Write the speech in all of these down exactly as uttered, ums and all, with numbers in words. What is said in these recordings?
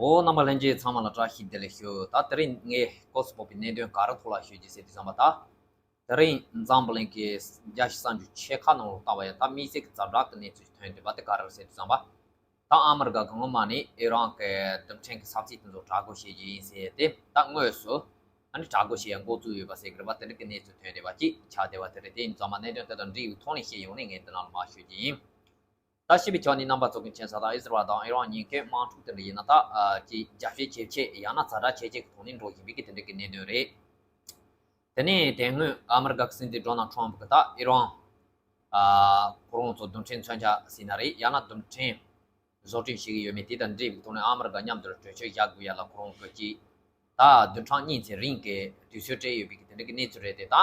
འོ། རྣམ་པ་ལྷན་རྒྱས་ཚང་མ་ལ་བཀྲ་ཤིས་བདེ་ལེགས་ཞུ། ད་དེ་རིང་ངས་སྐབས་སུ་བབས་པའི་གནད་དོན་ག་རེ་ཐོག་ལ་ཞུ་རྒྱུ་ཟེར་དུས་ཙམ་པ། ད་དེ་རིང་འཛམ་བུ་གླིང་གི་རྒྱལ་སྤྱི་གསར་འགྱུར་ཆེ་ཁག་ནང་ལ་བལྟ་བ་ཡིན་ན། ད་དམིགས་བསལ་གྱི་ཛ་དྲག་གི་གནས་ཚུལ་ཞིག་ཐོན་བསྡད་པ་དེ་ག་རེ་རེད་ཟེར་དུས་ཙམ་པ། ད་ཨ་མི་རི་ཀ་གི་སྔོན་མ་ནས་ཨི་རན་གྱི་རྡུལ་ཕྲན་གྱི་ས་ཚིགས་དེ་ཚོ་དྲག་རྒོལ་བྱེད་རྒྱུ་ཡིན་ཟེར་ཏེ། ད་དངོས་སུ་ཨ་ནི་དྲག་རྒོལ་བྱེད་ཡ་འགོ་བཙུགས་ཡོད་པ་ཟེར་གྱི་རེད་པ། དེ་འདྲ་གི་གནས་ཚུལ་ཐོན་བསྡད་པ་ཅིག་ཆགས་བསྡད་པ་དེ་རེད། དེ་ཡིན་ཙམ་པ་གནད་དོན་དེ་དང་འབྲེལ་བའི་ཐོག་ནས་བཤད་ཡོང་ནས་ངས་འདི་ནང་ལ་མར་ཞུ་རྒྱུ་ཡིན། ད་ཞུས་པའི་ཆ་ནས་རྣམ་པ་ཚོ་གི་མཁྱེན་གསལ་ལྟར། ཨི་ཟི་རལ་དང་ཨི་རན་གཉིས་ཀའི་དམག་འཁྲུག་དེ་འདྲ་ཡིན་ན། ད་ཨ་ཅིག་རྒྱབ་བཤད་བྱེད་ཆེད་ཡང་ན་ཛ་དྲག་བྱེད་ཆེད་ཀྱི་ཐོག་ནས་འགྲོ་བཞིན་པའི་གི་དེ་འདྲ་གི་གནད་དོན་རེད། དེ་ནས་དེ་སྔོན་ཨ་མི་རི་ཀ་གི་སྲིད་འཛིན་ཌོ་ནལ་ཊམ་གྱིས་ད་ཨི་རན་ཨ་ཁོ་རང་ཚོ་རྡུལ་ཕྲན་མཚོན་ཆ་ཟེར་ན་རེད། ཡང་ན་རྡུལ་ཕྲན་བཟོ་སྐྲུན་བྱེད་ཀྱི་ཡོད་མེད་དེ་དང་འབྲེལ་བའི་ཐོག་ནས་ཨ་མི་རི་ཀ་མཉམ་དུ་གྲོས་ཆོད་བཞག་དགོས་ཡ་ལ་ཁོ་རང་གིས་ཅིག་ད་བདུན་ཕྲག་གཉིས་ཙམ་རིང་གི་དུས་ཚོད་སྤྲད་ཡོད་པའི་གི་དེ་འདྲ་གི་གནས་ཚུལ་རེད་དེ། ད་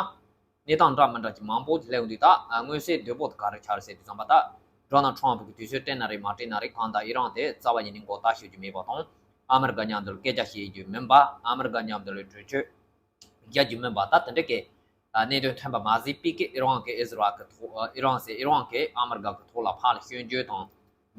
གནས་སྟངས་འདྲ་མི་འདྲ་ཅིག་མང་པོ་ཅིག་སླེབས་འདུག་ད་མངོན་གསལ་དོད་པོ་དེ་ག་རེ་ཆགས་རེད་ཟེར་དུས་ཙམ་པ། ད་ཌོ་ནལ་ཊམ་གྱིས་དུས་ཚོད་སྤྲད་ན་རེད་མ་སྤྲད་ན་རེད། གང་ལྟར་ཨི་རན་དེ་རྩ་བ་ཉིད་ནས་མགོ་ལྟ་ཤོར་རྒྱུ་མེད་པ་དང་། ཨ་མི་རི་ཀ་མཉམ་དུ་སྐད་ཆ་བཤད་རྒྱུ་མིན་པ། ཨ་མི་རི་ཀ་མཉམ་དུ་གྲོས་ཆོད་རྒྱག་རྒྱུ་མིན་པ། ད་དེ་འདྲ་གི་ཨ་གནད་དོན་ཐོན་པ་མ་ཟད་པའི་གི་ཨི་རན་གྱིས་ཨི་ཟི་རལ་གྱི་ཐོག་ཨི་རན་ཟེར། ཨི་རན་གྱིས་ཨ་མི་རི་ཀ་གི་ཐོག་ལ་ཕར་ལ་སྐྱོན་བརྗོད་དང་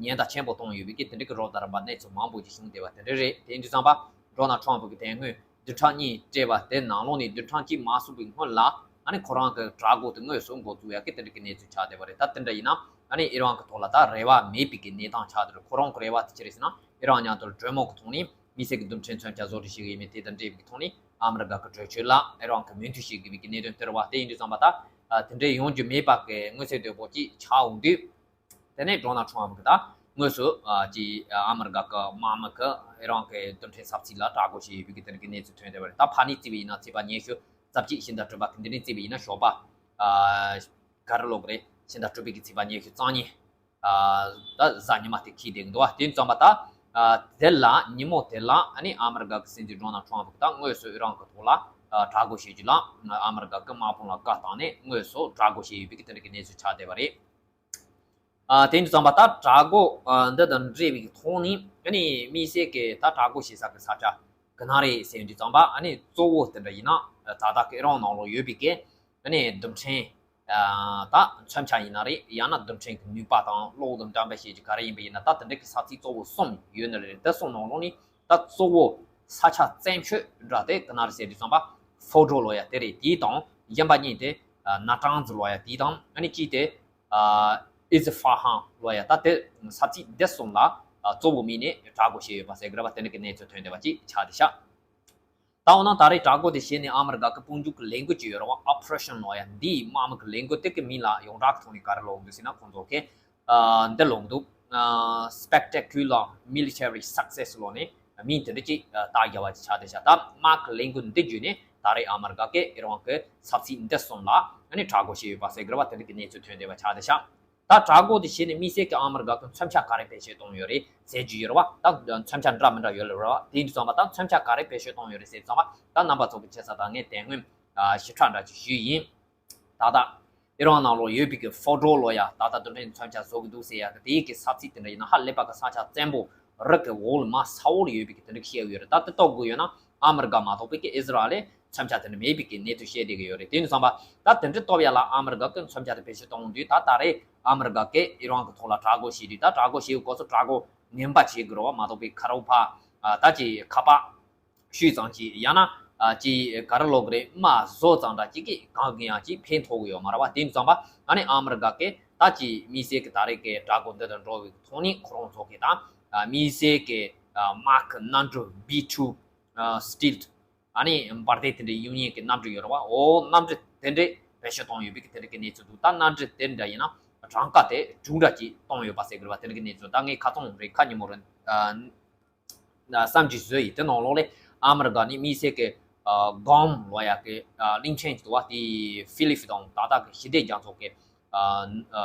ཉེན་བརྡ་ཆེན་པོ་བཏང་ཡོད་པའི་གི་དེ་འདྲ་གི་རོབ་ཙམ་རིམ་པ་གནས་ཚུལ་མང་པོ་ཅིག་བྱུང་བསྡད་པ་དེ་འདྲ་རེད། དེ་ཡིན་དུས་ཙམ་པ་ཌོ་ནལ་ཊམ་གྱིས་དེ་སྔོན་བདུན་ཕྲག་གཉིས་སྤྲད་པ་དེ་ནང་ལོགས་ནས་བདུན་ཕྲག་གཅིག་མ་ཟིན་པའི་སྔོན་ལ་ཨ་ནི་ཁོ་རང་གི་དྲག་རྒོལ་དེ་དངོས་སུ་འགོ་བཙུགས་ཡ་གི་དེ་འདྲ་གི་གནས་ཚུལ་ཆགས་བསྡད་པ་རེད། ད་དེ་འདྲ་ཡིན་ན་ཨ་ནི་ཨི་རན་གྱི་ཐོག་ལ་ད་རེ་བ་མེད་པའི་གི་གནས་སྟངས་ཆགས་བསྡད་རེད། ཁོ་རང་གི་རེ་བ་དེ་ཅི་རེད་ཟེར་ན། ཨི་རན་མཉམ་དུ་གྲོས་མོལ་གྱི་ཐོག་ནས་དམིགས་བསལ་གྱི་རྡུལ་ཕྲན་མཚོན་ཆ་བཟོ་སྐྲུན་བྱེད་ཀྱི་ཡོད་མེད་དེ་དང་འབྲེལ་བའི་ཐོག་ནས་ཨ་མི་རི་ཀ་གི་གྲོས་ཆོད་ལ་ཨི་རན་གྱིས་མོས་མཐུན་བྱེད་དགོས་པའི་གི་གནད་དོན་དེ་རེད་པ། དེ་ཡིན་དུས་ཙམ་པ་ད་དེ་འདྲ་ཡོང་རྒྱུ་མེད་པ་གི་མངོན་གསལ་དོད་པོ་ཅིག་ཆགས་འོང་དུས། དེ་ནས་ཌོ་ནལ་ཊམ་གྱིས་ད་དངོས་སུ་ཨ་ཅིག་ཨ་མི་རི་ཀ་གི་དམག་མི་གིས་ཨི་རན་གྱི་རྡུལ་ཕྲན་ས་ཚིགས་ལ་དྲག་རྒོལ་བྱས་ཡོད་པའི་གི་དེ་འདྲ་གི་གནས་ཚུལ་ཐོན་བསྡད་པ་རེད། ད་ཕར་ནས་བརྩིས་པ་ཡིན་ན་ཚེས་པ་ཉི་ཤུ་རྩ་གཅིག་ཕྱི་ཟླ་དྲུག་པ་གི་འདི་ནས་བརྩིས་པ་ཡིན་ན་ཞོགས་པ་ཨ་ག་རེ་ལབ་དགོས་རེད། ཕྱི་ཟླ་དྲུག་པའི་གི་ཚེས་པ་ཉི་ཤུ་རྩ་གཉིས་ཨ་ད་གཟའ་ཉི་མ་དེ་འཁེལ་བསྡད་འདུག་པ། དེ་ཙམ་པ་ད་ཨ་དེ་ལ་ཉིན་མོ་དེ་ལ་ཨ་ནི་ཨ་མི་རི་ཀ་གི་སྲིད་འཛིན་ཌོ་ནལ་ཊམ་གྱིས་ད་དངོས་སུ་ཨི་རན་གྱི་ཐོག་ལ་ཨ་དྲག་རྒོལ་བྱེད་རྒྱུ་ལ་ཨ་མི་རི་ཀ་གི་དམག་དཔུང་ལ་བཀའ་བཏང་ནས་དངོས་སུ་དྲག་རྒོལ་བྱས་ཡོད་པའི་གི་དེ་འདྲ་གི་གནས་ཚུལ་ཆགས་བསྡད་པ་རེད། ཨ་དེ་ཡིན་དུས་ཙམ་པ་ད་དྲག་རྒོལ་ཨ་འདི་དང་འབྲེལ་བའི་ཐོག་ནས་ཨ་ནི་དམིགས་བསལ་གྱི་ད་དྲག་རྒོལ་བྱེད་ས་གི་ས་ཆ་ག་ན་རེད་ཟེར་དུས་ཙམ་པ། ཨ་ནི་གཙོ་བོ་དེ་འདྲ་ཡིན་ན་ད་ལྟ་གི་ཨི་རན་ནང་ལོགས་ཡོད་པའི་གི་ཨ་ནི་རྡུལ་ཕྲན་ཨ་ད་མཚོན་ཆ་ཡིན་ན་རེད། ཡང་ན་རྡུལ་ཕྲན་གྱི་ནུས་པ་དང་གློག་དང་འདྲ་འབད་བྱེད་རྒྱུ་ག་རེ་ཡིན་པ་ཡིན་ན། ད་དེ་འདྲ་གི་ས་ཚིགས་གཙོ་བོ་གསུམ་ཡོད་ནི་རེད། དེ་གསུམ་ནང་ལོགས་ནས་ད་གཙོ་བོ་ས་ཆ་བཙན་ཤོས་འདྲ་དེ་ག་ན་རེད་ཟེར་དུས་ཙམ་པ། ཧྥོ་ཌོ་ལབ་ཡ་དེ་རེད། དེ་དང་གཞན་པ་གཉིས་དེ་ཨ་ན་ཀྲང་ཛི་ལབ་ཡ་དེ་དང་། ཨ་ནི་གཅིག་དེ་ཨ་ཨི་ཛི་ཧྥ་ཧན་ལབ་ཡ། ད་དེ་ས་ཚིགས་འདི་གསུམ་ལ་ཨ་གཙོ་བོ་དམིགས་ནས་དྲག་རྒོལ་བྱས་ཡོད་པ་ཟེར་གི་རེད་པ། དེ་འདྲ་གི་གནས་ཚུལ་ཐོན་བསྡད་པ་ཅིག་ཆགས་བསྡད་ཤག་ད་འོ་ན་ད་རེས་དྲག་རྒོལ་དེ་བྱས་ནས་ཨ་མི་རི་ཀ་གི་དཔུང་འཇུག་གི་ལས་འགུལ་ཅིག་ཡོད་རེད་པ། ཨོ་པ་རེ་ཤན་ལབ་ཡ། འདིའི་དམག་མི་གི་ལས་འགུལ་དེ་གི་མིང་ལ་ཡོངས་གྲགས་ཀྱི་ཐོག་ནས་ག་རེ་ལབ་འདུག་ཟེར་ན། ཁོང་ཚོ་གིས་ཨ་འདི་ལབ་འདུག་ཨ་Spectacular Military Success ལབ་ནས་མིང་དེ་འདྲ་ཅིག་ཨ་རྟགས་བརྒྱབ་པ་ཅིག་ཆགས་བསྡད་ཤག་ད་དམག་གི་ལས་འགུལ་འདི་བརྒྱུད་ནས་ད་རེས་ཨ་མི་རི་ཀ་གིས་ཨི་རན་གྱི་ས་ཚིགས་འདི་གསུམ་ལ་ཨ་ནི་དྲག་རྒོལ་བྱས་ཡོད་པ་ཟེར་གི་རེད་པ། དེ་འདྲ་གི་གནས་ཚུལ་ཐོན་བསྡད་པ་ཆགས་བསྡད་ཤག་ད་དྲག་རྒོལ་དེ་བྱས་ནས་དམིགས་བསལ་གྱི་ཨ་མི་རི་ཀ་གི་མཚོན་ཆ་ག་རེ་བེད་སྤྱོད་བཏང་ཡོད་རེད་ཟེར་རྒྱུ་ཡོད་རེད་པ། ད་མཚོན་ཆ་འདྲ་མི་འདྲ་ཡོད་རེད་པ། དེ་ཡིན་དུས་ཙམ་པ་ད་མཚོན་ཆ་ག་རེ་བེད་སྤྱོད་བཏང་ཡོད་རེད་ཟེར་དུས་ཙམ་པ། ད་རྣམ་པ་ཚོ་གི་མཁྱེན་གསལ་ལྟར་ངས་དེ་སྔོན་ཨ་ཞིབ་ཕྲ་འདྲ་ཅིག་ཞུས་ཡིན། ད་ལྟ་ཨི་རན་ནང་ལོགས་ཡོད་པའི་གི་ཧྥོ་ཌོ་ལབ་ཡ། ད་ལྟ་རྡུལ་ཕྲན་མཚོན་ཆ་བཟོ་གི་འདུག་ཟེར་ཡ་གི་དེའི་གི་ས་ཚིགས་དེ་འདྲ་ཡིན་ན་ཧ་ལས་པ་གི་ས་ཆ་བཙན་པོ། རི་གི་འོག་ལ་མར་ས་འོག་ལ་ཡོད་པའི་གི་དེ་འདྲ་གི་བཤད་ཡོད་རེད། ད་དེ་རྟོགས་དགོས་ཡོད་ན་ཨ་མི་རི་ཀ་མ་གཏོགས་པའི་གི་ཨི་ཟི་རལ་ལ་མཚོན་ཆ་དེ་འདྲ་མེད་པའི་གི་གནས་ཚུལ་བཤད་བསྡད་གི་ཡོད་རེད། དེ་ཡིན་དུས་ཙམ་པ་ད་དེ་འདྲ་སྟོབས་ཡ་ལ་ཨ་མི་རི་ཀ་གི་མཚོན་ཆ་དེ་བེད་སྤྱོད་གཏོང་དུས། ད་ད་རེས་ཨ་མི་རི་ཀ་གིས་ཨི་རན་གི་ཐོག་ལ་དྲག་རྒོལ་བྱེད་དུས། ད་དྲག་རྒོལ་བྱེད་དུས་སྐབས་སུ་དྲག་རྒོལ་ངན་པ་བྱེད་དགོས་རེད་པ། མ་གཏོགས་པའི་ཁ་རོག་ཕ་ཨ་ད་ཅིག་ཁ་པར་ཤུལ་ཙམ་ཅིག་ཡང་ན་ཨ་ཅིག་ག་རེ་ལབ་དགོས་རེད། དམག་བཟོ་ཙམ་འདྲ་ཅིག་གིས་གང་གི་ཡང་ཅིག་ཕན་ཐོགས་གི་ཡོད་མ་རེད་པ། དེ་ཡིན་དུས་ཙམ་པ་ཨ་ནི་ཨ་མི་རི་ཀ་གིས་ད་ཅིག་དམིགས་བསལ་གི་ད་རེས་གི་དྲག་རྒོལ་འདི་དང་འགྲོགས་པའི་ཐོག་ནས་ཁོ་རང་ཚོ་གིས་ད་ཨ་དམིགས་བསལ་གི་ཨ་དམག་གི་གནམ་གྲུ་བི་ཊུ་ཨ་སི་ཊེལ་ཐི་ཨ་ནི་འབར་མདེལ་དེ་འདྲའི་གཡུག་མཁན་གི་གནམ་གྲུ་ཡོད་རེད་པ། འོ་གནམ་གྲུ་དེ་འདྲའི་བེད་སྤྱོད་བཏང་ཡོད་པའི་གི་དེ་འདྲ་གི་གནས་ཚུལ་འདུག་ད་གནམ་གྲུ་དེ་འདྲ་ཡིན་ན་གྲངས་ཀ་དེ་དྲུག་འདྲ་ཅིག་བཏང་ཡོད་པ་ཟེར་གི་རེད་པ། དེ་འདྲ་གི་གནས་ཚུལ། ད་ངས་ཁ་རྩང་རེ་ཁ་ཉིན་མོ་རེ་ཨ་བསམ་གྱིས་བཟོས་ཡིན། དེ་ནང་ལོགས་ལ་ཨ་མི་རི་ཀ་ནས་དམིགས་བསལ་གི་ཨ་གྷམ་ལབ་ཡ་གི་ཨ་གླིང་ཕྲན་ཅིག་འདུག་པ། དེ་ཧྥི་ལི་པིན་དང་ད་ལྟ་གི་ཞི་བདེ་རྒྱ་མཚོ་གི་ཨ་ཨ་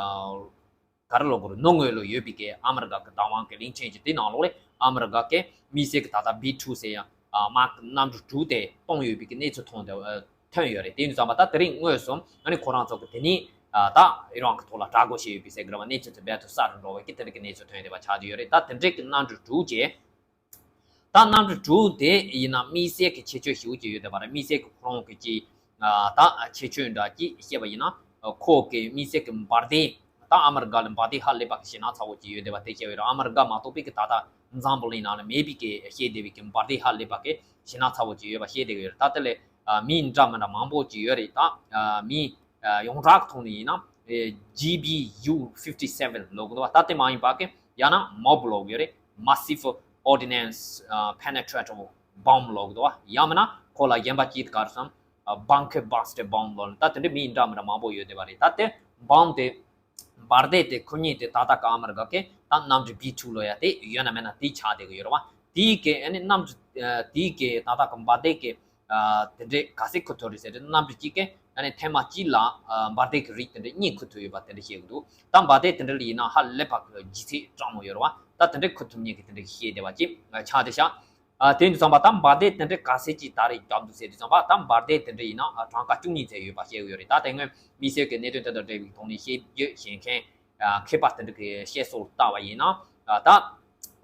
ག་རེ་ལབ་དགོས་རེད། ནུབ་ངོས་ལ་ཡོད་པའི་གི་ཨ་མི་རི་ཀ་གི་བདག་དབང་གི་གླིང་ཕྲན་ཅིག་དེ་ནང་ལོགས་ལ་ཨ་མི་རི་ཀ་གི་དམིགས་བསལ་གི་ད་ལྟ་བི་ཊུ་ཟེར་ཡ་ཨ་དམག་གནམ་གྲུ་དྲུག་དེ་བཏང་ཡོད་པའི་གི་གནས་ཚུལ་ཐོན་ཏེ་ཨ་ཐོན་ཡོད་རེད། དེ་ཡིན་དུས་ཙམ་པ་ད་དེ་རིང་དངོས་སུ་ཨ་ནི་ཁོ་རང་ཚོ་གི་དེ་ནས་ཨ་ད་ཨི་རན་གི་ཐོག་ལ་དྲག་རྒོལ་བྱས་ཡོད་པའི་ཟེར་གི་རེད་པ། གནས་ཚུལ་དེ་རྦད་དེ་གསར་དུ་འགྲོ་བའི་གི་དེ་འདྲ་གི་གནས་ཚུལ་ཐོན་བསྡད་པ་ཆགས་ཀྱི་ཡོད་རེད། ད་དེ་འདྲའི་གི་གནམ་གྲུ་དྲུག་ཅིག་ད་གནམ་གྲུ་དྲུག་དེ་ཡིན་ན་དམིགས་བསལ་གྱི་ཁྱད་ཆོས་ཞེ་པོ་ཅིག་ཡོད་བསྡད་པ་རེད། དམིགས་བསལ་གྱི་ཁོ་རང་གི་ཅིག་ཨ་ད་ཁྱད་ཆོས་འདྲ་ཅིག་བཤད་པ་ཡིན་ན། ཨ་ཁོ་གི་དམིགས་བསལ་གྱི་འབར་མདེལ་ད་ ད་ཨ་མི་རི་ཀ་ལ་འབར་མདེལ་ཧ་ལས་པ་གི་ཞེད་སྣང་ཚ་བོ་ཅིག་ཡོད་བསྡད་པ་དེ་བཤད་ཡོད་རེད། ཨ་མི་རི་ཀ་མ་གཏོགས་པའི་གི་ད་ལྟ་འཛམ་བུ་གླིང་ནང་ལ་མེད་པའི་གི་བཤད་བསྡད་པའི་གི་འབར་མདེལ་ཧ་ལས་པ་གི་ཞེད་སྣང་ཚ་བོ་ཅིག་ཡོད་པ་བཤད་བསྡད་ཡོད་རེད། ད་དེ་ལས་ཨ་མིང་འདྲ་མི་འདྲ་མང་པོ་ཅིག་ཡོད་རེད། ད་ཨ་མིང་ཨ་ཡོངས་གྲགས་ཀྱི་ཐོག་ནས་ཡིན་ན་ཨེ་ཇི་བི་ཡུ་ཕིབ་ཊི་སེ་ཝེན་ལབ་གི་འདུག་བ། ད་དེ་མ་ཡིན་པ་གི་ཡང་ན་མོབ་ལབ་གི་ཡོད་རེད། Massive Ordnance Penetrating Bomb ལབ་གི་འདུག་བ། ཡང་མིན་ན་ཁོ་ལ་གཞན་པ་ཅིག་ག་རེ་ཟེར་ན་Bunker Buster Bomb ལབ་ནས་ད་དེ་འདྲའི་མིང་འདྲ་མི་འདྲ་མང་པོ་ཡོད་བསྡད་པ་རེད། ད་དེ་བོམ་དེ་འབར་མདེལ་དེ་ཁོ་གཉིས་དེ་ད་ལྟ་གི་ཨ་མི་རི་ཀ་གི་ད་གནམ་གྲུ་བི་ཊུ་ལབ་ཡ་དེ་ཡོད་ན་མེད་ན་དེ་ཆགས་བསྡད་གི་ཡོད་རེད་བ། དེའི་གི་ཨ་ནི་གནམ་གྲུ་ཨ་དེའི་གི་ད་ལྟ་གི་འབར་མདེལ་གི་ཨ་དེ་འདྲའི་ག་ཚད་འཁུར་ཐུབ་རེད་ཟེར་དུས་གནམ་གྲུ་གཅིག་གི་ཨ་ནི་ཐེངས་མ་གཅིག་ལ་ཨ་འབར་མདེལ་གི་རིགས་དེ་འདྲ་གཉིས་འཁུར་ཐུབ་ཡོད་པ་དེ་འདྲ་བཤད་གི་འདུག་ད་འབར་མདེལ་དེ་འདྲ་ལ་ཡིན་ན་ཧ་ལས་པ་གི་ལྗིད་ཚད་གྲང་མོ་ཡོད་རེད་བ། ད་དེ་འདྲ་འཁུར་ཐུབ་མཁན་གི་དེ་འདྲ་གི་ཤེས་བསྡད་པ་ཅིག་ཆགས་བསྡད་ཤག་ཨ་དེ་ཡིན་དུས་ཙམ་པ་ད་འབར་མདེལ་དེ་འདྲ་ག་ཚད་ཅིག་ད་རེས་བརྒྱབ་འདུག་ཟེར་དུས་ཙམ་པ་ད་འབར་མདེལ་དེ་འདྲ་ཡིན་ན་ཨ་གྲངས་ཀ་བཅུ་གཉིས་ཙམ་ཡོད་པ་བཤད་གི་ཡོད་རེད། ད་དེ་སྔོན་དམིགས་བསལ་གི་གནད་དོན་དེ་དང་འབྲེལ་བའི་ཐོག་ནས་བཤད་རྒྱུ་བཤད་མཁན་ཨ་མཁས་པ་དེ་འདྲ་གི་བཤད་སྲོལ་ལྟ་བ་ཡིན་ན་ཨ་ད་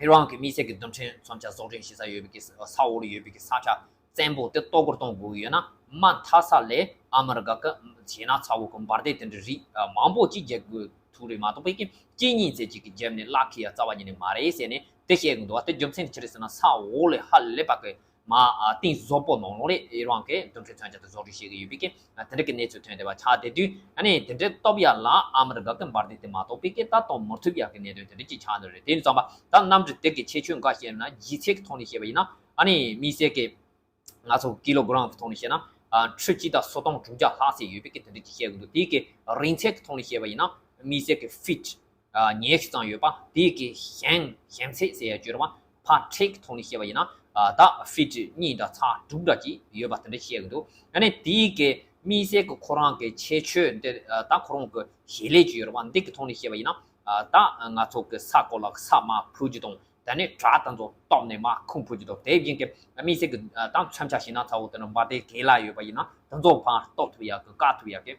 ཨི་རན་གི་དམིགས་བསལ་གི་རྡུལ་ཕྲན་མཚོན་ཆ་བཟོ་སྐྲུན་བྱེད་ས་ཡོད་པའི་གི་ས་འོག་ལ་ཡོད་པའི་གི་ས་ཆ་བཙན་པོ་དེ་གཏོར་རྒོལ་གཏོང་དགོས་ཡོད་ན་མ་མཐའ་ས་ལས་ཨ་མི་རི་ཀ་གི་ཞེད་སྣང་ཚ་བོ་གི་འབར་མདེལ་དེ་འདྲ་རིགས་མང་པོ་ཅིག་རྒྱག་དགོས་ཐུག་རེད་མ་གཏོགས་པའི་གི་གཅིག་གཉིས་ཙམ་ཅིག་གི་རྒྱབ་ནས་གླགས་ཁེལ་ཡ་རྩ་བ་ཉིད་ནས་མ་རེད་ཟེར་ནས་དེ་བཤད་གི་འདུག་བ། དེ་རྒྱུ་མཚན་ཅི་རེད་ཟེར་ན་ས་འོག་ལས་ཧ་ལས་པ་གི་མ་གཏིང་ཟབ་པོ་ནང་ལོགས་ལས་ཨི་རན་གི་རྡུལ་ཕྲན་མཚོན་ཆ་དེ་བཟོ་སྐྲུན་བྱེད་གི་ཡོད་པའི་གི་དེ་འདྲ་གི་གནས་ཚུལ་ཐོན་བསྡད་པ་ཆགས་བསྡད་དུས་ཨ་ནི་དེ་འདྲ་སྟོབས་ཡ་ལ་ཨ་མི་རི་ཀ་གི་འབར་མདེལ་དེ་མ་གཏོགས་པའི་གི་ད་གཏོང་མི་ཐུབ་ཡ་གི་གནད་དོན་དེ་འདྲ་ཅིག་ཆགས་འདུག་རེད། དེ་ཡིན་ཙམ་པ་ད་གནམ་གྲུ་དེ་གི་ཁྱད་ཆོས་འགའ་བཤད་ན་ལྗིད་ཚད་གི་ཐོག་ནས་བཤད་པ་ཡིན་ན་ཨ་ནི་དམིགས་བསལ་གི་ང་ཚོ་ཀི་ལོ་གྲམ་གི་ཐོག་ནས་བཤད་ན་ཨ་ཁྲི་གཅིག་དང་སོ་སྟོང་དྲུག་བརྒྱ་ལྷག་ཙམ་ཡོད་པའི་གི་དེ་འདྲ་ཅིག་བཤད་གི་འདུག་དེའི་གི་རིང་ཚད་གི་ཐོག་ནས་བཤད་པ་ཡིན་ན་དམིགས་བསལ་གི་ཕིཊ་ཨ་ཉི་ཤུ་ཙམ་ཡོད་པ། དེའི་གི་ཞེང་ཞེང་ཚད་ཟེར་ཡ་བརྗོད་རེད་བ། ཕར་ཕྲད་གི་ཐོག་ནས་བཤད་པ་ཡིན་ན་ཨ་ད་ཕིཊ་གཉིས་འདྲ་ཚག་དྲུག་འདྲ་ཅིག་ཡོད་པ་དེ་འདྲ་བཤད་གི་འདུག་ཨ་ནི་དེའི་གི་དམིགས་བསལ་གི་ཁོ་རང་གི་ཁྱད་ཆོས་འདི་ཨ་ད་ཁོ་རང་གི་བྱེད་ལས་ཅིག་ཡོད་རེད་བ། འདི་གི་ཐོག་ནས་བཤད་པ་ཡིན་ན་ཨ་ད་ང་ཚོ་གི་ས་གོ་ལ་ས་མར་འཕུར་རྒྱུ་དང་། དེ་ནས་བྲག་དེ་ཚོ་གཏུབ་ནས་མར་ཁུང་འཕུར་རྒྱུ་དང་། དེ་བཞིན་གྱི་དམིགས་བསལ་གྱི་ད་མཚོན་ཆ་ཞེད་སྣང་ཚ་བོ་དེ་ནི་འབར་མདེལ་གན་ལ་ཡོད་པ་ཡིན་ན་དེ་ཚོ་ཕར་གཏོར་ཐུབ་ཡག་གི་བཀག་ཐུབ་ཡག་གི་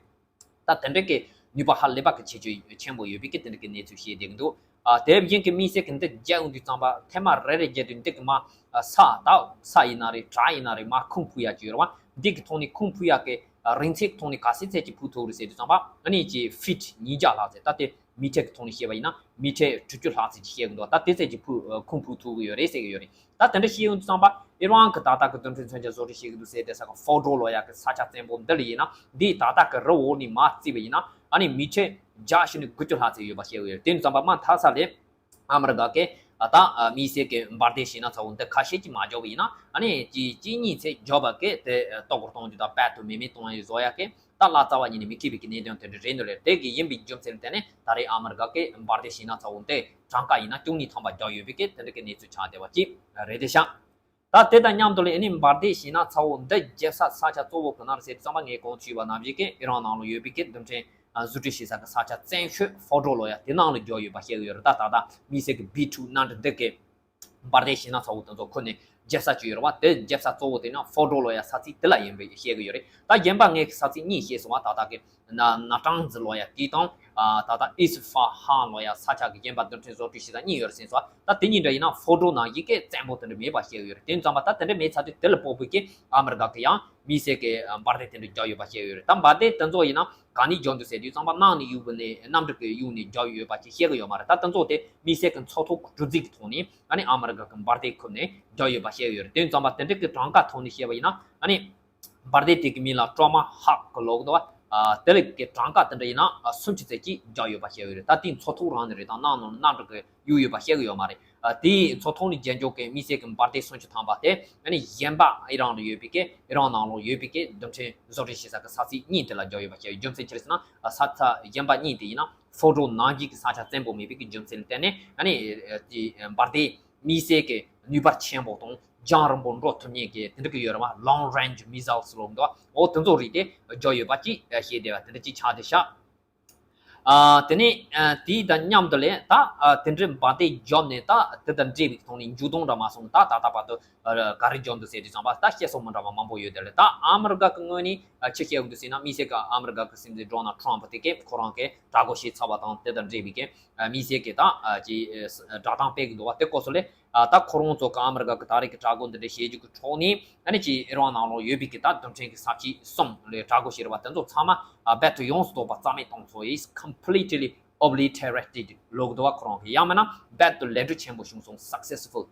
ད་དེ་འདྲ་གི་ནུས་པ་ཧ་ལས་པ་གི་ཆེ་ཆེ་ཆེན་པོ་ཡོད་པའི་གི་དེ་འདྲ་གི་གནས་ཚུལ་བཤད་བསྡད་ཀྱི་འདུག་ཨ་དེ་བཞིན་གྱི་དམིགས་བསལ་གྱི་འདི་རྒྱག་ཡོང་དུས་ཙམ་པ་ཐེངས་མ་རེ་རེ་རྒྱག་དུས་འདི་གི་མར་ས་ད་ས་ཡིན་ན་རེད། བྲག་ཡིན་ན་རེད། མར་ཁུང་འཕུར་ཡག་ཅིག་ཡོད་རེད་བ། འདི་གི་ཐོག་ནས་ཁུང་འཕུར་ཡག་གི་རིང་ཚད་ཀྱི་ཐོག་ནས་ག་ཚད་ཚད་ཅིག་འཕུར་ཐུབ་རེད་ཟེར་དུས་ཙམ་པ་ཨ་ནི་ཅིག་ཕིཊ་ཉིས་བརྒྱ་ལྷག་ཙམ། ད་དེ་མི་ཊར་གྱི་ཐོག་ནས་བཤད་པ་ཡིན་ན་མི་ཊར་དྲུག་ཅུ་ལྷག་ཙམ་ཅིག་བཤད་གི་འདུག་ད་དེ་ཙམ་ཅིག་ཕུ་ཁུངས་ཕུལ་ཐུབ་གི་ཡོད་རེད་ཟེར་གི་ཡོད་རེད། ད་དེ་འདྲ་བཤད་ཡོང་དུས་ཙམ་པ་ཨི་རན་གྱི་ད་ལྟ་གི་རྡུལ་ཕྲན་མཚོན་ཆ་བཟོ་སྐྲུན་བྱེད་གི་འདུག་ཟེར་དེ་ས་གི་ཧྥོ་ཌོ་ལབ་ཡག་གི་ས་ཆ་བཙན་པོ་འདི་ལ་ཡིན་ན་འདིའི་ད་ལྟ་གི་རི་འོག་ནས་མར་བརྩིས་པ་ཡིན་ན་ཨ་ནི་མི་ཊར་བརྒྱ་བཞི་ནས་དགུ་བཅུ་ལྷག་ཙམ་ཡོད་པ་བཤད་གི་ཡོད་རེད། དེ་ཡིན་དུས་ཙམ་པ་མར་མཐའ་ས་ལས་ཨ་མི་རི་ཀ་གི་ད་དམིགས་བསལ་གྱི་འབར་མདེལ་ཞེད་སྣང་ཚ་བོ་འདི་ཁ་ཤས་ཅིག་མ་འཇོག་པ་ཡིན་ན་ཨ་ནི་གཅིག་གཅིག་གཉིས་ཚེ་འཇོག་པ་གི་དེ་གཏོར་རྒོལ་གཏོང་རྒྱུ་དང་དཔལ་དུ་མེ་མེ་གཏོང་ཡག་བཟོ་ཡག་གི་ད་ལ་རྩ་བ་ཉིད་ནས་མི་འཁེལ་བའི་གི་གནད་དོན་དེ་འདྲ་རེད་འདུག་ལེ། དེ་གི་ཡིན་པའི་རྒྱུ་མཚན་དེ་ནི་ད་རེས་ཨ་མི་རི་ཀ་གི་འབར་མདེལ་ཞེད་སྣང་ཚ་བོ་འདི་གྲངས་ཀ་ཡིན་ན་བཅུ་གཉིས་ཐམ་པ་རྒྱག་ཡོད་པའི་གི་དེ་འདྲ་གི་གནས་ཚུལ་ཆགས་བསྡད་པ་ཅིག་རེད་དེ་ཤག་ད་དེ་དང་མཉམ་དུ་ལ་ཨ་ནི་འབར་མདེལ་ཞེད་སྣང་ཚ་བོ་འདི་རྒྱབ་ས་ས་ཆ་གཙོ་བོ་ག་ན་རེད་ཟེར་དུས་ཙམ་པ་ངས་གོང་ཞུས་པ་ནང་བཞིན་གི་ཨི་རན་ནང་ལ་ཡོད་པའི་གི་རྡུལ་ཕྲན་བཟོ་སྐྲུན་བྱེད་ས་གི་ས་ཆ་བཙན་ཤོས་ཧྥོ་ཌོ་ལབ་ཡག་དེ་ནང་ལ་རྒྱག་ཡོད་པ་བཤད་གི་ཡོད་རེད། ད་ད་ལྟ་དམིགས་བསལ་གི་བི་ཊུ་གནམ་གྲུ་འདི་གི་འབར་མདེལ་ཞེད་སྣང་ཚ་བོ་དེ་ཚོ་ཁུར་ནས་རྒྱབ་ས་ཅིག་ཡོད་རེད་བ། དེ་རྒྱབ་ས་གཙོ་བོ་དེ་ནི་ཧྥོ་ཌོ་ལབ་ཡག་ས་ཚིགས་དེ་ལ་ཡིན་པའི་བཤད་གི་ཡོད་རེད། ད་གཞན་པ་ངས་ས་ཚིགས་གཉིས་བཤད་སོང་བ། ད་ལྟ་གི་ན་ན་ཀྲང་ཛི་ལབ་ཡག་དེ་དང་ཨ་ད་ལྟ་ཨིས་ཧྥ་ཧན་ལབ་ཡག་ས་ཆ་གི་གཞན་པ་རྡུལ་ཕྲན་བཟོ་སྐྲུན་བྱེད་ས་གཉིས་ཡོད་རེད་ཟེར་སོང་བ། ད་དེ་གཉིས་འདྲ་ཡིན་ན་ཧྥོ་ཌོ་ནང་བཞིན་གི་བཙན་པོ་དེ་འདྲ་མེད་པ་བཤད་གི་ཡོད་རེད། དེ་ཡིན་ཙང་པ་ད་དེ་འདྲ་མེད་ཚར་དུས་དེ་ལ་དཔག་པའི་གི་ཨ་མི་རི་ཀ་གི་ཡང་དམིགས་བསལ་གི་འབར་མདེལ་དེ་འདྲ་རྒྱག་ཡོད་པ་བཤད་ཡོད་རེད། ད་འབར་མདེལ་དེ་ཚོ་ཡིན་ན་ག་ནས་རྒྱག་འདུག་ཟེར་དུས་ཙམ་པ་ནང་ནས་གཡུག་གི་ནས་གནམ་གྲུ་གི་གཡུག་ནས་རྒྱག་ཡོད་པ་ཅིག་བཤད་གི་ཡོད་མ་རེད། ད་དེ་ཚོ་དེ་དམིགས་བསལ་གི་མཚོ་ཐོག་གི་གྲུ་གཟིངས་ཀྱི་ཐོག་ནས་ཨ་ནི་ཨ་མི་རི་ཀ་གི་འབར་མདེལ་ཁུར་ནས་རྒྱག་ཡོད་པ་བཤད་ཡོད་རེད། དེ་ཙམ་པ་དེ་འདྲ་གི་གྲངས་ཀ་ཐོག་ནས་བཤད་པ་ཡིན་ན་ཨ་ནི་འབར་མདེལ་དེ་གི་མིང་ལ་ཀྲོ་མ་ཧག་གི་ལབ་གི་འདུག་བ། དེ་ལ་གི་གྲངས་ཀ་དེ་འདྲ་ཡིན་ན་སུམ་ཅུ་ཙམ་ཅིག་རྒྱག་ཡོད་པ་བཤད་ཡོད་རེད། ད་དེ་མཚོ་ཐོག་རང་ནས་རེད། ད་ནང་ནང་གནམ་གྲུ་གི་གཡུག་ཡོད་པ་བཤད་གི་ཡོད་མ་རེད། དེའི་མཚོ་ཐོག་ནས་རྒྱག་འཇོག་གི་དམིགས་བསལ་གི་འབར་མདེལ་སུམ་ཅུ་ཐམ་པ་དེ་ཨ་ནི་གཞན་པ་ཨི་རན་ལ་ཡོད་པའི་གི་ཨི་རན་ནང་ལ་ཡོད་པའི་གི་རྡུལ་ཕྲན་བཟོ་སྐྲུན་བྱེད་ས་གི་ས་ཚིགས་གཉིས་དེ་ལ་རྒྱག་ཡོད་པ་བཤད་ཡོད། རྒྱུ་མཚན་ཅི་རེད་ཟེར་ན་ས་ཆ་གཞན་པ་གཉིས་དེ་ཡིན་ན་ཧྥོ་ཌོ་ནང་བཞིན་གི་ས་ཆ་བཙན་པོ་མེད་པའི་གི་རྒྱུ་མཚན་ལ་བརྟེན་ནས་ཨ་ནི་དེ་འབར་མདེལ་དམིགས་བསལ་གི་ནུས་པ་ཆེན་པོ་དང་རྒྱང་རིང་པོ་འགྲོ་ཐུབ་མཁན་གི་དེ་འདྲ་གི་ཡོད་རེད་བ། Long Range Missiles ལབ་འདུག་འོ་དེ་ཚོ་རིགས་དེ་རྒྱག་ཡོད་པ་ཅིག་བཤད་བསྡད་པ་དེ་འདྲ་ཅིག་ཆགས་བསྡད་ཤག་ཨ་དེ་ནས་ཨ་དེ་དང་མཉམ་དུ་ལས་ད་ཨ་དེ་འདྲའི་འབར་མདེལ་བརྒྱབ་ནས་ད་དེ་དང་འབྲེལ་བའི་ཐོག་ནས་འཇུག་ལྡོག་འདྲ་མ་སོང་ད་ད་ལྟ་བར་དུ་ཨ་ག་རེ་བརྒྱབ་འདུག་ཟེར་དུས་ཙམ་པ་ད་བཤད་སྲོལ་མི་འདྲ་བ་མང་པོ་ཡོད་དེ་ལས། ད་ཨ་མི་རི་ཀ་གི་ངོས་ནས་ཨ་ཅི་བཤད་འདུག་ཟེར་ན་དམིགས་བསལ་གི་ཨ་མི་རི་ཀ་གི་སྲིད་འཛིན་ཌོ་ནལ་ཊམ་པ་དེ་གས་ཁོ་རང་གི་བསྒྲགས་བཀོད་བྱས་ཚར་བ་དང་དེ་དང་འབྲེལ་བའི་གི་ཨ་དམིགས་བསལ་གི་ད་ཨ་ཅི་ཨ་བསྒྲགས་གཏམ་སྤེལ་གི་འདུག་བ། དེ་སྐོར་སོགས་ལས། ཨ་ད་ཁོ་རང་ཚོ་གི་ཨ་མི་རི་ཀ་གི་ད་རེས་ཀྱི་བསྒྲགས་བཀོད་འདི་འདྲ་བྱེད་རྒྱུ་གི་ཕྱོགས་ནས་ཨ་ནི་ཅིག་ཨི་རན་ནང་ལོགས་ཡོད་པའི་གི་ད་རྡུལ་ཕྲན་གི་ས་ཆ་གསུམ་ལས་བསྒྲགས་བཀོད་བྱས་རེད་བ། དེ་ཚོ་ཚང་མ་ཨ་རྦད་དེ་ཡོངས་སུ་རྫོགས་པ་རྩ་མེད་གཏོང་ཚོ་ཡིས་completely obliterated ལབ་ཀྱི་འདུག་བ། ཁོ་རང་གི་ཡང་མིན་ན་རྦད་དེ་ལད་ཟློས་ཆེན་པོ་བྱུང་སོང་། successful།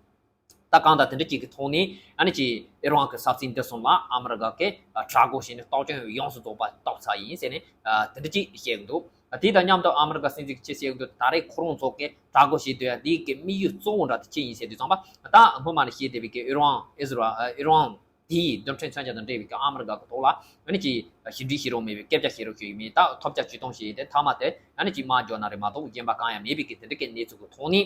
ད་གང་ལྟར་དེ་འདྲ་ཅིག་གི་ཐོག་ནས་ཨ་ནི་ཅིག་ཨི་རན་གྱི་ས་སྲིད་འདི་གསུམ་ལ་ཨ་མི་རི་ཀ་གིས་དྲག་རྒོལ་བྱས་ནས་རྟོག་དཔྱོད་ཡོངས་སུ་རྫོགས་པ་བཏོག་ཚར་ཡིན་ཟེར་ནས་དེ་འདྲ་ཅིག་བཤད་ཀྱི་འདུག་དེ་དང་མཉམ་དུ་ཨ་མི་རི་ཀ་སྲིད་འཛིན་གྱིས་ཅི་བཤད་ཀྱི་འདུག་ད་རེས་ཁོ་རང་ཚོ་གིས་དྲག་རྒོལ་བྱེད་འདོད་ཡ་དེ་གི་དམིགས་ཡུལ་གཙོ་བོ་འདྲ་དེ་ཅི་ཡིན་ཟེར་དུས་ཙམ་པ། ད་སྔོན་མ་ནས་བཤད་བསྡད་པའི་གི་ཨི་རན་ཨི་ཟི་རལ་ཨི་རན་དེའི་རྡུལ་ཕྲན་མཚོན་ཆ་དང་འབྲེལ་བའི་གི་ཨ་མི་རི་ཀ་གི་ཐོག་ལ་ཨ་ནི་ཅིག་ཞི་འགྲིག་བྱེད་རོགས་མེད་པའི་སྐད་ཆ་བཤད་རོགས་ཞུས་ཡིན་མིན། ད་ཐོབ་རྒྱ་ཇུས་གཏོང་བྱས་ཏེ་མཐའ་མ་དེ་ཨ་ནི་ཅིག་དམག་འཇོག་ན་རེད་མ་གཏོགས་གཞན་པ་གང་ཡང་མེད་པའི་གི་དེ་འདྲ་གི་གནས་ཚུལ་གི་ཐོག་ནས་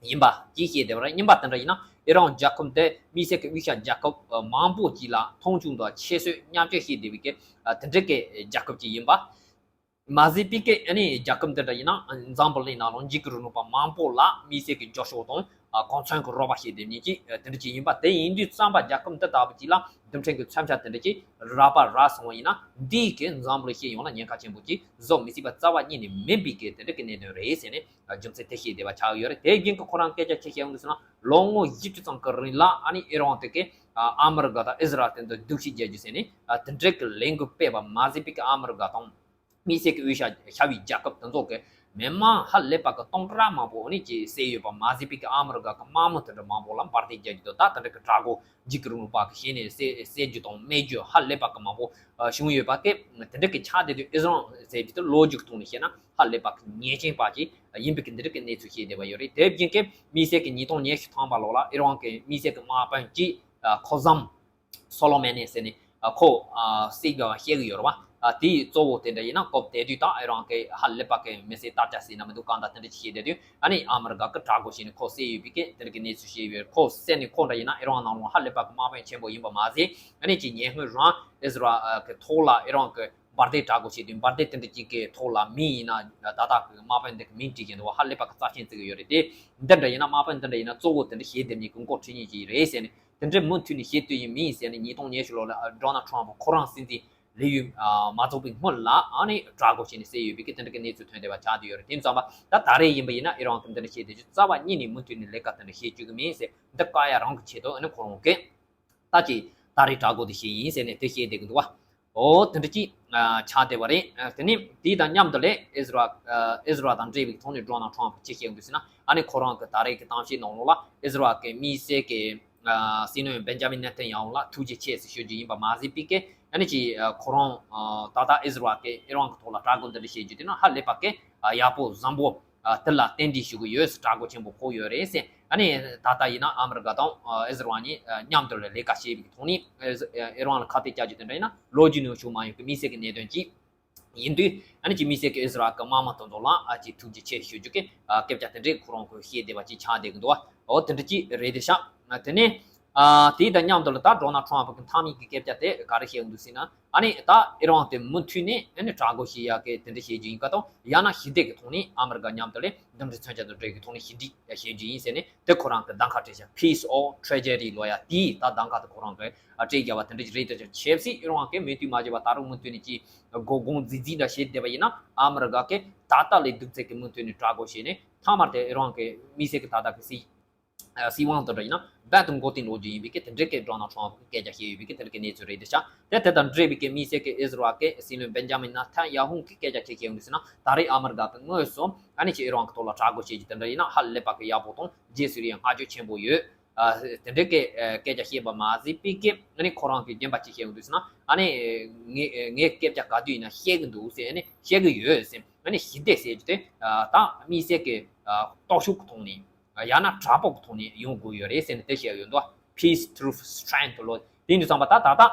ཡིན་པ་ཅིག་བཤད་བསྡད་པ་རེད། གཉིས་པ་དེ་འདྲ་ཡིན་ན་ཨི་རན་རྒྱལ་ཁབ་དེ་དམིགས་བསལ་གྱི་དབུས་ཤར་རྒྱལ་ཁབ་མང་པོ་ཅིག་ལ་མཐོང་ཆུང་དང་ཁྱད་གསོད་བརྙས་བཅོས་བྱེད་བསྡད་པའི་གི་དེ་འདྲ་གི་རྒྱལ་ཁབ་ཅིག་ཡིན་པ་མ་ཟད་པའི་གི་ཨ་ནི་རྒྱལ་ཁབ་དེ་འདྲ་ཡིན་ན་འཛམ་བུ་གླིང་ནང་ལ་འཇིགས་སྐུལ་རིང་ལུགས་པ་མང་པོ་ལ་དམིགས་བསལ་གྱི་རྒྱབ་སྐྱོར་དང་གོ་མཚོན་གྱི་རོགས་པ་བྱེད་བསྡད་མཁན་ཅིག་དེ་འདྲ་ཅིག་ཡིན་པ། དེ་ཡིན་དུས་ཙམ་པ་རྒྱལ་ཁབ་འདི་ལྟ་བུ་ཅིག་ལ་རྡུལ་ཕྲན་གྱི་མཚོན་ཆ་དེ་འདྲ་ཅིག་རག་པ་རག་སོང་བ་ཡིན་ན་འདིས་གི་འཛམ་བུ་གླིང་སྤྱི་ཡོངས་ལ་ཉེན་ཁ་ཆེན་པོ་ཅིག་བཟོ་མི་སྲིད་པ་རྩ་བ་ཉིད་ནས་མིན་པའི་གི་དེ་འདྲ་གི་གནད་དོན་རེད་ཟེར་ནས་རྒྱུ་མཚན་དེ་བཤད་བསྡད་པ་ཆགས་ཡོད་རེད། དེ་རྒྱུན་གྱི་ཁོ་རང་སྐད་ཆ་ཅི་བཤད་ཡོང་གི་ཟེར་ན་ལོ་ངོ་བཞི་བཅུ་ཙམ་གྱི་རིང་ལ་ཨ་ནི་ཨི་རན་དེ་གི་ཨ་མི་རི་ཀ་དང་ཨི་ཟི་རལ་དེ་འདྲ་སྡུག་ཤི་རྒྱག་རྒྱུ་ཟེར་ནས་དེ་འདྲ་གི་ལས་འགུལ་སྤེལ་བ་མ་ཟད་པའི་གི་ཨ་མི་རི་ཀ་དང་དམིགས་བསལ་གྱི་དབུས་ཤར་ཤར་བའི་རྒྱལ་ཁབ་དེ་ཚོ་གི་མི་མང་ཧ་ལས་པ་གི་སྟོང་ཕྲག་མང་པོ་ཨ་ནི་ཅིག་བསད་ཡོད་པ་མ་ཟད་པའི་གི་ཨ་མི་རི་ཀ་གི་དམག་མི་དེ་འདྲ་མང་པོ་ལ་འབར་མདེལ་རྒྱག་རྒྱུ་དང་ད་དེ་འདྲ་གི་དྲག་རྒོལ་འཇིགས་སྐུལ་རིང་ལུགས་པ་གི་ཞལ་ནས་བསད་བསད་རྒྱུ་དང་རྨས་རྒྱུ་ཧ་ལས་པ་གི་མང་པོ་བྱུང་ཡོད་པ་གི་དེ་འདྲ་གི་ཆགས་བསྡད་དུས་ཨི་རན་ཟེར་རྒྱུ་དེ་ལོ་རྒྱུས་ཐོག་ནས་བཤད་ན་ཧ་ལས་པ་གི་ཉེས་ཅན་པ་ཅིག་ཡིན་པའི་གི་འདི་འདྲ་གི་གནས་ཚུལ་བཤད་བསྡད་པ་ཡོད་རེད། དེ་བཞིན་གི་དམིགས་བསལ་གི་ཉིས་སྟོང་ཉི་ཤུ་ཐམ་པ་ལོ་ལ་ཨི་རན་གི་དམིགས་བསལ་གི་དམག་དཔོན་གཅིག་ཁོ་ཟམ་སོ་ལོ་མེ་ནེ་ཟེར་ནས་ཨ་ཁོ་ཨ་བསད་དགོས་པ་བཤད་གི་ཡོད་རེད་བ། ཨ་དེའི་གཙོ་བོ་དེ་འདྲ་ཡིན་ན་སྐབས་དེ་དུས་ད་ཨི་རན་གི་ཧ་ལས་པ་གི་མི་སེར་དར་ཆ་ཟིན་ན་མི་འདུག་གང་ལྟར་དེ་འདྲ་ཅིག་བཤད་བསྡད་དུས་ཨ་ནི་ཨ་མི་རི་ཀ་གི་དྲག་རྒོལ་བྱས་ནས་ཁོ་བསད་ཡོད་པའི་གི་དེ་འདྲ་གི་གནས་ཚུལ་བཤད་ཡོད། ཁོ་བསད་ནས་ཁོ་འདྲ་ཡིན་ན་ཨི་རན་ནང་ལོགས་ཧ་ལས་པ་གི་དམག་དཔོན་ཆེན་པོ་ཡིན་པ་མ་ཟད་ཨ་ནི་ཅིག་ཉེ་སྔོན་རང་ཨི་ཟི་རལ་གི་ཐོག་ལ་ཨི་རན་གི་འབར་མདེལ་དྲག་རྒོལ་བྱས་དུས་འབར་མདེལ་དེ་འདྲ་ཅིག་གི་ཐོག་ལ་མི་ཡིན་ན་ད་ལྟ་གི་དམག་དཔོན་འདི་གི་མིང་བྲིས་བཞིན་འདུག་བ། ཧ་ལས་པ་གི་རྩ་ཆེན་བརྩི་གི་ཡོད་རེད་དེ། འདི་འདྲ་ཡིན་ན་དམག་དཔོན་འདི་འདྲ་ཡིན་ན་གཙོ་བོ་དེ་འདྲ་བྱེད་བསྡད་མཁན་གི་འགོ་ཁྲིད་མཁན་ཅིག་རེད་ཟེར་ནས་དེ་འདྲའི་མུ་མཐུད་ནས་བྱེད་འདོད་ཡིན་མིན་ཟེར་ནས་ཉིས་སྟོང་ཉི་ཤུ་ལོ་ལ་ཌོ་ནལ་ཊམ་ཁོ་རང་སྲིད་འཛིན་ལས་ཡུན་མ་རྫོགས་པའི་སྔོན་ལ་ཨ་ནི་དྲག་རྒོལ་བྱས་ནས་བསད་ཡོད་པའི་གི་དེ་འདྲ་གི་གནས་ཚུལ་ཐོན་བསྡད་པ་ཆགས་བསྡད་ཡོད་རེད། དེ་ཙམ་པ་ད་ད་རེས་ཡིན་པ་ཡིན་ན་ཨི་རན་གི་འདི་འདྲ་བྱེད་བསྡད་རྒྱུ་རྩ་བ་ཉིད་ནས་མུ་མཐུད་ནས་ལས་ཀ་དེ་འདྲ་བྱེད་བཅུག་གི་མིན་ཟེར་འདི་བཀག་ཡ་རང་གི་ཆེད་དུ་ཨ་ནི་ཁོ་རང་གིས། ད་ཅི་ད་རེས་དྲག་རྒོལ་དེ་བྱས་ཡིན་ཟེར་ནས་དེ་བཤད་བསྡད་ཀྱི་འདུག་བ། འོ་དེ་འདྲ་ཅིག་ཆགས་བསྡད་པ་རེད། དེ་ནས་དེ་དང་མཉམ་དུ་ལས་ཨི་ཟི་རལ་ཨི་ཟི་རལ་དང་འབྲེལ་བའི་ཐོག་ནས་ཌོ་ནལ་ཊམ་ཅི་བཤད་ཡོང་དུས་ཟེར་ན་ཨ་ནི་ཁོ་རང་གི་ད་རེས་ཀྱི་གཏམ་བཤད་ནང་ལོགས་ལ་ཨི་ཟི་རལ་གི་དམིགས་བསལ་གྱི་སྲིད་བློན་བེན་ཇ་མིན་ནེ་ཐན་ཡ་ཧུ་ལ་ཐུགས་རྗེ་ཆེ་ཟེར་ཞུ་རྒྱུ་ཡིན་པ་མ་ཟད་པའི་གི་ཨ་ནི་ཅི་ཁོ་རང་ད་ལྟ་ཨི་ཟི་རལ་གི་ཨི་རན་གི་ཐོག་ལ་དྲག་རྒོལ་འདི་འདྲ་བྱེད་རྒྱུ་དེ་ན་ཧ་ལས་པ་གི་ཡག་པོ་བཟང་པོ། དེ་ལ་རྟེན་འབྲེལ་ཞུ་གི་ཡོད་ཟེར། དྲག་རྒོལ་ཆེན་པོ་ཕོག་ཡོད་རེད་ཟེར། ཨ་ནི་ད་ལྟ་ཡིན་ན་ཨ་མི་རི་ཀ་དང་ཨི་ཟི་རལ་གཉིས་མཉམ་དུ་ལས་ཀ་བྱེད་པའི་ཐོག་ནས་ཨི་རན་ལ་ཁ་གཏད་བཅག་རྒྱུ་དེ་འདྲ་ཡིན་ན་ལོ་རྒྱུས་ནང་བྱུང་མ་མྱོང་གི་དམིགས་བསལ་གྱི་གནད་དོན་ཅིག་ཡིན་དུས་ཨ་ནི་ཅིག་དམིགས་བསལ་གྱི་ཨི་ཟི་རལ་གྱི་དམག་མི་དེ་ཚོ་ལ་ཨ་ཅིག་ཐུགས་རྗེ་ཆེ་ཞུ་རྒྱུ་གི་སྐད་ཆ་དེ་འདྲས་ཁོ་རང་གིས་བཤད་བསྡད་པ་ཅིག་ཆགས་བསྡད་ཀྱི་འདུག་བ། འོ་དེ་འདྲ་ཅིག་རེད་དེ་ཤག་དེ་ནས་ཨ་དེ་དང་མཉམ་དུ་ལ་ད་ཌོ་ནལ་ཊམ་གྱི་མཐའ་མའི་གི་སྐད་ཆ་དེ་ག་རེ་བཤད་ཡོང་འདུག་ཟེར་ན། ཨ་ནི་ད་ཨི་རན་དེ་མུ་མཐུད་ནས་ཨ་ནི་དྲག་རྒོལ་བྱེད་ཡག་གི་དེ་འདྲ་བྱེད་རྒྱུ་ཡིན་ག་དང་ཡང་ན་ཞི་བདེ་གི་ཐོག་ནས་ཨ་མི་རི་ཀ་མཉམ་དུ་ལས་འདུམ་འགྲིག་མཚོན་ཆ་དང་འབྲེལ་གི་ཐོག་ནས་ཞི་འགྲིག་བྱེད་རྒྱུ་ཡིན་ཟེར་ནས་དེ་ཁོ་རང་གི་གདམ་ཁ་སྤྲད་ཤག Peace or Tragedy ལབ་ཡ་དེའི་ད་གདམ་ཁ་དེ་ཁོ་རང་གི་སྤྲད་རྒྱུ་བ་དེ་འདྲ་ཞིག་རེད། དེ་ཆབ་སྲིད་ཨི་རན་གི་མུ་མཐུད་མ་བྱས་པ་ད་རུང་མུ་མཐུད་ནས་ཀྱི་སྒོ་སྒོང་རྫིག་རྫིག་འདྲ་བྱེད་བསྡད་པ་ཡིན་ན་ཨ་མི་རི་ཀ་གི་ད་ལྟ་ལས་སྡུག་ཚད་ཀྱི་མུ་མཐུད་ནས་དྲག་རྒོལ་བྱས་ནས་མཐའ་མར་དེ་ཨི་རན་གི་དམིགས་བསལ་གྱི་ད་ལྟ་གི་སྲིད། སྲིད་དབང་དེ་འདྲ་ཡིན་ན་རྦད་དེ་མགོ་རྟིང་སློག་རྒྱུ་ཡིན་པའི་གི་དེ་འདྲའི་གི་ཌོ་ནལ་ཊམ་གི་སྐད་ཆ་བཤད་ཡོད་པའི་གི་དེ་འདྲ་གི་གནས་ཚུལ་རེད་དེ་ཤག་དེ་དེ་དང་འབྲེལ་བའི་གི་དམིགས་བསལ་གི་ཨི་ཟི་རལ་གི་སྲིད་བློན་བེན་ཇ་མིན་ནེ་ཐན་ཡ་ཧུ་གི་སྐད་ཆ་ཁྱེད་ཁྱེད་ཡོང་དུས་ཟེར་ན་ད་རེས་ཨ་མི་རི་ཀ་གི་དངོས་སུ་ཨ་ནི་ཅིག་ཨི་རན་གི་ཐོག་ལ་དྲག་རྒོལ་བྱེད་རྒྱུ་དེ་འདྲ་ཡིན་ན་ཧ་ལས་པ་གི་ཡག་པོ་དང་རྗེས་སུ་ཡང་བསྔགས་བརྗོད་ཆེན་པོ་ཡོད། དེ་འདྲའི་གི་སྐད་ཆ་བཤད་པ་མ་ཟད་པའི་གི་ཨ་ནི་ཁོ་རང་གི་རྒན་པ་ཅིག་ཁྱེད་ཡོང་དུས་ཟེར་ན་ཨ་ནི་ངས་ངས་སྐད་ཆ་ག་དུས་ཡིན་ན་བཤད་གི་འདུག་ཟེར་ཨ་ནི་བཤད་གི་ཡོད་ཟེར། ཨ་ནི་ཞི་བདེ་ཟེར་རྒྱུ་དེ་ད་དམིགས་བསལ་གི་སྟོབས་ཤུགས་གི་ཐོག་ནས། ཡང་ན་དྲག་པོ་གི་ཐོག་ནས་ཡོང་དགོས་ཡོད་རེད་ཟེར་ནས་དེ་བཤད་ཡོད་འདུག Peace through strength ལོ། དེ་ཡིན་དུས་ཙམ་པ་ད་ད་ལྟ་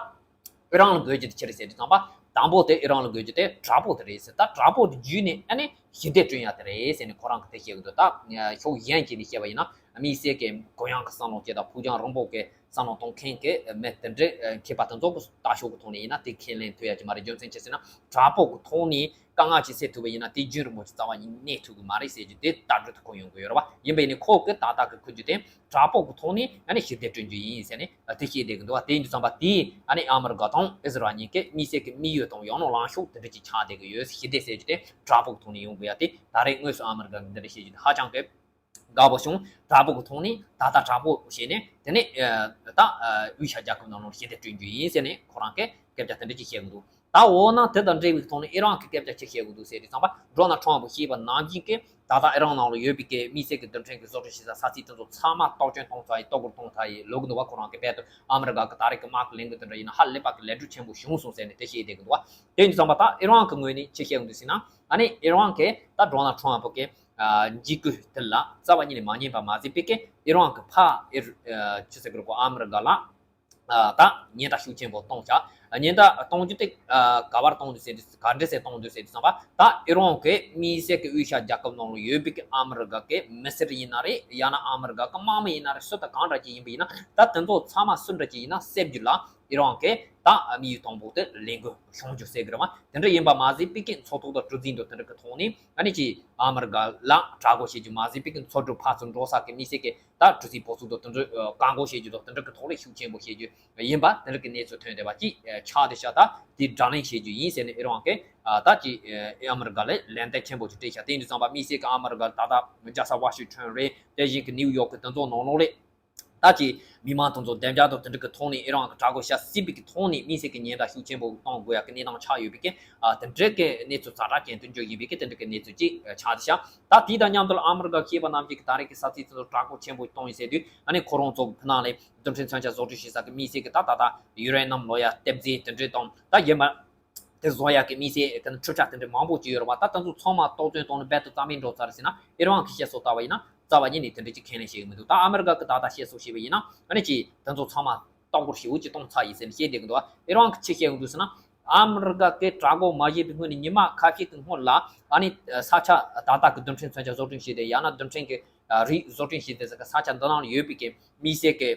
ཨི་རན་ལ་དགོས་རྒྱུ་དེ་ཅི་རེད་ཟེར་དུས་ཙམ་པ་དང་པོ་དེ་ཨི་རན་ལ་དགོས་རྒྱུ་དེ་དྲག་པོ་དེ་རེད་ཟེར། ད་དྲག་པོ་དེ་བརྒྱུད་ནས་ཨ་ནི་ཞི་བདེ་བསྐྲུན་ཡ་དེ་རེད་ཟེར་ནས་ཁོ་རང་གིས་དེ་བཤད་ཀྱི་འདུག་ད་ཕྱོགས་གཞན་གྱིས་ནས་བཤད་པ་ཡིན་ན་དམིགས་བསལ་གྱི་གུ་ཡངས་ཀྱི་བསམ་བློ་སྐྱེ་དང་ཕུགས་རྒྱང་རིང་པོ་གི་བསམ་བློ་གཏོང་མཁན་གྱི་མི་དེ་འདྲའི་མཁས་པ་དེ་ཚོ་གི་ལྟ་ཕྱོགས་ཀྱི་ཐོག་ནས་ཡིན་ན་དེ་ཁས་ལེན་ཐུབ་ཡ་ཅིག་མ་རེད། རྒྱུ་མཚན་ཅི་ཟེར་ན་དྲག་པོ་གི་ཐོག་ནས། དཀའ་ངལ་ཅིག་སེལ་ཐུབ་པ་ཡིན་ན་དེ་རྒྱུན་རིང་པོ་ཅིག་རྩ་བ་ཉིད་གནས་ཐུབ་ཀྱི་མ་རེད་ཟེར་རྒྱུ་དེ་ལྟ་གྲུབ་ཏུ་གོ་ཡོང་གི་ཡོད་རེད་བ། ཡིན་པ་ཡིན་ནའི་ཁོ་གི་ཏག་ཏག་གི་ཁུར་རྒྱུ་དེ་དྲག་པོ་གི་ཐོག་ནས་ཨ་ནི་ཞི་བདེ་བསྐྲུན་རྒྱུ་ཡིན་ཟེར་ནས་དེ་བཤད་བསྡད་ཀྱི་འདུག་བ། དེ་ཡིན་དུས་ཙམ་པ་དེས་ཨ་ནི་ཨ་མི་རི་ཀ་དང་ཨི་ཟི་རལ་གཉིས་ཀའི་དམིགས་བསལ་གྱི་དམིགས་ཡུལ་དང་ཡང་ན་ལངས་ཕྱོགས་དེ་འདྲ་ཅིག་ཆགས་བསྡད་ཀྱི་ཡོད། ཞི་བདེ་ཟེར་རྒྱུ་དེ་དྲག་པོ་གི་ཐོག་ནས་ཡོང་དགོས་ཡ་དེ་ད་རེས་དངོས་སུ་ཨ་མི་རི་ཀ་གི་འདི་འདྲ་བཤད་རྒྱུ་དེ་ཧ་ཅང་གི་དགའ་པོ་བྱུང་། དྲག་པོ་གི་ཐོག་ནས་ད་ལྟ་དྲག་པོ་བྱས་ནས་དེ་ནས་ད་དབུས་ཤར་རྒྱལ་ཁབ་ནང་ལོགས་ཞི་བདེ་བསྐྲུན་རྒྱུ་ཡིན་ཟེར་ནས་ཁོ་རང་གིས་སྐད་ཆ་དེ་འདྲ་ཅིག་བཤད་གི་འདུག་ད་འོ་ན་དེ་དང་འབྲེལ་བའི་ཐོག་ནས་ཨི་རན་གྱི་སྐད་ཆ་ཅི་བཤད་དགོས་འདུག་ཟེར་དུས་ཙམ་པ། ཌོ་ནལ་ཊམ་པས་བཤད་པ་ནང་བཞིན་གྱི་ད་ལྟ་ཨི་རན་ནང་ལ་ཡོད་པའི་གི་དམིགས་བསལ་གྱི་རྡུལ་ཕྲན་གྱི་བཟོ་སྐྲུན་བྱེད་ས་ས་ཚིགས་དེ་ཚོ་ཚང་མ་གཏོར་སྐྱོན་གཏོང་ཚར་ཡིན། གཏོར་རྒོལ་གཏོང་ཚར་ཡིན་ལབ་ཀྱི་འདུག་བ། ཁོ་རང་གི་རྦད་དེ་ཨ་མི་རི་ཀ་གི་ད་རེས་ཀྱི་དམག་གི་ལས་འགུལ་དེ་འདྲ་ཡིན་ན་ཧ་ལས་པ་གི་ལས་འགུལ་ཆེན་པོ་བྱུང་སོང་ཟེར་ནས་དེ་བཤད་བསྡད་ཀྱི་འདུག་བ། དེ་ཡིན་དུས་ཙམ་པ་ད་ཨི་རན་གྱི་ངོས་ནས་ཅི་བཤད་ཀྱི་འདུག་ཟེར་ན། ཨ་ནི་ཨི་རན་གྱིས་ད་ཌོ་ནལ་ཊམ་པ་གི་འཇིགས་སྐུལ་དེ་ལ་རྩ་བ་ཉིད་ནས་མ་ཉན་པ་མ་ཟད་པའི་གི་ཨི་རན་གྱིས་ཕར་ཨེ་ཅི་ཟེར་དགོས་རེད་གོ། ཨ་མི་རི་ཀ་ལ་ཨ་ད་ཉེན་བརྡ་ཤུགས་ཆེན་པོ་གཏོང་བྱ། ཉེན་བརྡ་གཏོང་རྒྱུ་དེ་ཨ་ག་བར་གཏོང་འདུག་ཟེར་དུས། ག་འདྲ་སེ་གཏོང་འདུག་ཟེར་དུས་ཙམ་པ། ད་ཨི་རན་གྱི་དམིགས་བསལ་གྱི་དབུས་ཤར་རྒྱལ་ཁབ་ནང་ལ་ཡོད་པའི་གི་ཨ་མི་རི་ཀ་གི་མི་སེར་ཡིན་ན་རེད། ཡང་ན་ཨ་མི་རི་ཀ་གི་དམག་མི་ཡིན་ན་རེད། སུ་དང་གང་འདྲ་ཅིག་ཡིན་པ་ཡིན་ན། ད་དེ་ཚོ་ཚང་མ་སུ་འདྲ་ཅིག་ཡིན་ན་བསད་རྒྱུ་ལ་ཨི་རན་གྱིས་ད་དམིགས་ཡུལ་དང་པོ་དེ་ལས་འགུལ་བྱུང་རྒྱུ་ཟེར་གི་རེད་མ། དེ་འདྲ་ཡིན་པ་མ་ཟད་པའི་གི་མཚོ་ཐོག་དང་གྲུ་གཟིངས་དང་དེ་འདྲ་གི་ཐོག་ནས་ཨ་ནི་ཅིག་ཨ་མི་རི་ཀ་ལ་དྲག་རྒོལ་བྱེད་རྒྱུ་མ་ཟད་པའི་གི་མཚོ་གྲུ་ཕར་ཚུར་འགྲོ་ས་གི་དམིགས་བསལ་གྱི་ད་གྲུ་གཟིངས་སྤོ་ཚུགས་དང་དེ་འདྲ་བཀག་འགོག་བྱེད་རྒྱུ་དང་དེ་འདྲ་གི་ཐོག་ལ་ཤུགས་ཆེན་པོ་བྱེད་རྒྱུ་ཡིན་པ་དེ་འདྲ་གི་གནས་ཚུལ་ཐོན་བསྡད་པ་ཅིག་ཆགས་བསྡད་ཤག་ད་དེ་བགྲོ་གླེང་བྱེད་རྒྱུ་ཡིན་ཟེར་ནས་ཨི་རན་གྱིས་ད་ཅིག་ཨ་མི་རི་ཀ་ལ་ལན་འདེབས་ཆེན་པོ་ཅིག་སྤྲད་ཤག་དེ་ཡིན་དུས་ཙམ་པ་དམིགས་བསལ་གྱི་ཨ་མི་རི་ཀ་ད་ལྟ་རྒྱལ་ས་ཝ་ཤིང་ཊོན་རེད། དེ་བཞིན་གྱི་ནིའུ་ཡོག་གི་དེ་ཚོ་ནང་ལོགས་ལ། ད་ཅིག་མི་མང་དེ་ཚོ་བདེ་འཇགས་དང་དེ་འདྲ་གི་ཐོག་ནས་ཨི་རན་གྱི་དྲག་རྒོལ་བྱ་སྲིད་པའི་གི་ཐོག་ནས་དམིགས་བསལ་གྱི་ཉེན་བརྡ་ཤུགས་ཆེན་པོ་གཏོང་དགོས་ཡ་གི་གནས་སྟངས་ཆགས་ཡོད་པའི་གི་ཨ་དེ་འདྲ་གི་གནས་ཚུལ་ཛ་དྲག་ཅན་དུ་འགྱུར་བཞིན་པའི་གི་དེ་འདྲ་གི་གནས་ཚུལ་ཅིག་ཆགས་བསྡད་ཤག་ད་དེ་དང་མཉམ་དུ་ཨ་མི་རི་ཀ་བཤད་པ་ནང་བཞིན་གྱི་ད་རེས་ཀྱི་ས་ཚིགས་དེ་ཚོ་དྲག་རྒོལ་ཆེན་པོ་གཏོང་ཡིན་ཟེར་དུས། ཨ་ནི་ཁོ་རང་ཚོ་གི་ནང་ལ་རྡུལ་ཕྲན་མཚོན་ཆ་བཟོ་སྐྲུན་བྱེད་ས་གི་དམིགས་བསལ་གྱི་ད་ད་ལྟ་ཡུ་རེ་ནམ་ལབ་ཡ་ལྟེབ་རྫས་དེ་འདྲ་དང་ད་ཡིན་པ། དེ་བཟོ་ཡག་གི་དམིགས་བསལ་གྱི་འཕྲུལ་ཆས་དེ་འདྲ་མང་པོ་ཅིག་ཡོད་རེད་པ། ད་དེ་ཚོ་ཚང་མ་གཏོར་སྐྱོན་གཏོང་ནས་རྦད་དེ་རྩ་མེད་འགྲོ་ཚར་ཟེར་ན། ཨི་རན་གྱི་བཤད་སྲོལ་ལྟ་བ་ཡིན་ན་རྩ་བ་ཉིད་ནས་དེ་འདྲ་ཅིག་ཁས་ལེན་བྱེད་ཀྱི་མི་འདུག་ད་ཨ་མི་རི་ཀ་གི་ད་ལྟ་བཤད་སྲོལ་བྱས་པ་ཡིན་ན། ཨ་ནི་ཅིག་དེ་ཚོ་ཚང་མ་གཏོར་རྒོལ་ཞེ་པོ་ཅིག་གཏོང་ཚར་ཡིན་ཟེར་ནས་བཤད་བསྡད་ཀྱི་འདུག་ཨི་རན་གྱིས་ཅི་བཤད་ཀྱི་འདུག་ཟེར་ན། ཨ་མི་རི་ཀ་གིས་དྲག་རྒོལ་མ་བྱས་པའི་སྔོན་ནས་ཉི་མ་ཁ་ཤས་ཀྱི་སྔོན་ལ། ཨ་ནི་ས་ཆ་ད་ལྟ་གི་རྡུལ་ཕྲན་མཚོན་ཆ་བཟོ་སྐྲུན་བྱས་ཏེ། ཡང་ན་རྡུལ་ཕྲན་གྱི་ཨ་རིགས་བཟོ་སྐྲུན་བྱས་ཏེ་ཟེར་གི་ས་ཆ་འདི་ནང་ལ་ཡོད་པའི་གི་དམིགས་བསལ་གྱི་